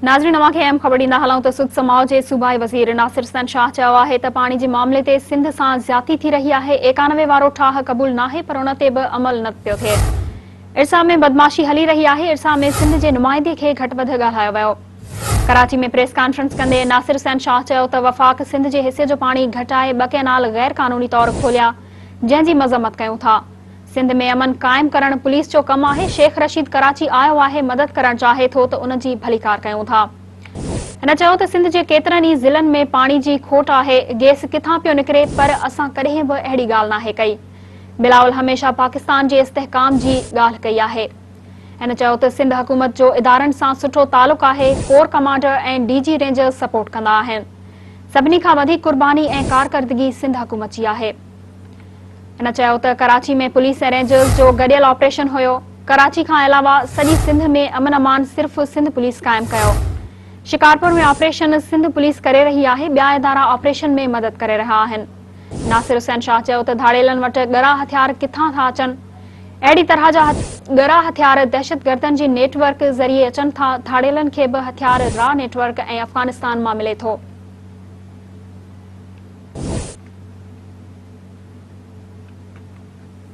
ناظرين اوهان کي اهم خبر ڏيندا هلون ته سڌ سماء جي صوبائي وزير ناصر حسين شاهه چيو آهي ته پاڻي جي معاملي تي سنڌ سان زيادتي ٿي رهي آهي، 91 وارو ٺاهه قبول ناهي پر ان تي به عمل نه پيو ٿئي، ارسا ۾ بدمعاشي هلي رهي آهي، ارسا ۾ سنڌ جي نمائندي کي گهٽ وڌ ڳالهايو ويو. ڪراچي ۾ پريس ڪانفرنس ڪندي ناصر حسين شاهه چيو ته وفاق سنڌ جي حصي جو پاڻي گهٽائي ٻه ڪئنال غير قانوني طور کوليا جنهن جي مذمت ڪيون ٿا. سنڌ ۾ امن قائم ڪرڻ پوليس جو ڪم آهي، شيخ رشيد ڪراچي آيو آهي، مدد ڪرڻ چاهي ٿو ته ان جي ڀليڪار ڪيون ٿا. هن چيو ته سنڌ جي ڪيترن ئي ضلعن ۾ پاڻي جي کوٽ آهي، گئس ڪٿان پيو نڪري پر اسان ڪڏهن به اهڙي ڳالهه ناهي ڪئي. بلاول هميشه پاڪستان جي استحڪام جي ڳالهه ڪئي آهي. هن چيو ته سنڌ حڪومت جو ادارن سان سٺو تعلق آهي، corps commander ۽ D G rangers support ڪندا آهن. سڀني کان وڌيڪ قرباني ۽ ڪارڪردگي سنڌ حڪومت جي آهي. هن چيو ته ڪراچي ۾ پوليس ۽ رينجرز جو گڏيل آپريشن هيو، ڪراچي کان علاوه سڄي سنڌ ۾ امن امان صرف سنڌ پوليس قائم ڪيو، شڪارپور ۾ آپريشن سنڌ پوليس ڪري رهي آهي، ٻيا ادارا آپريشن ۾ مدد ڪري رهيا آهن. ناصر حسين شاهه چيو ته ڌاڙيلن وٽ ڳرا هٿيار ڪٿان ٿا اچن، اهڙي طرح جا ڳرا هٿيار دهشتگردن جي نيٽ ورڪ ذريعي اچن ٿا، ڌاڙيلن کي به هٿيار را نيٽ ورڪ ۽ افغانستان مان ملي ٿو.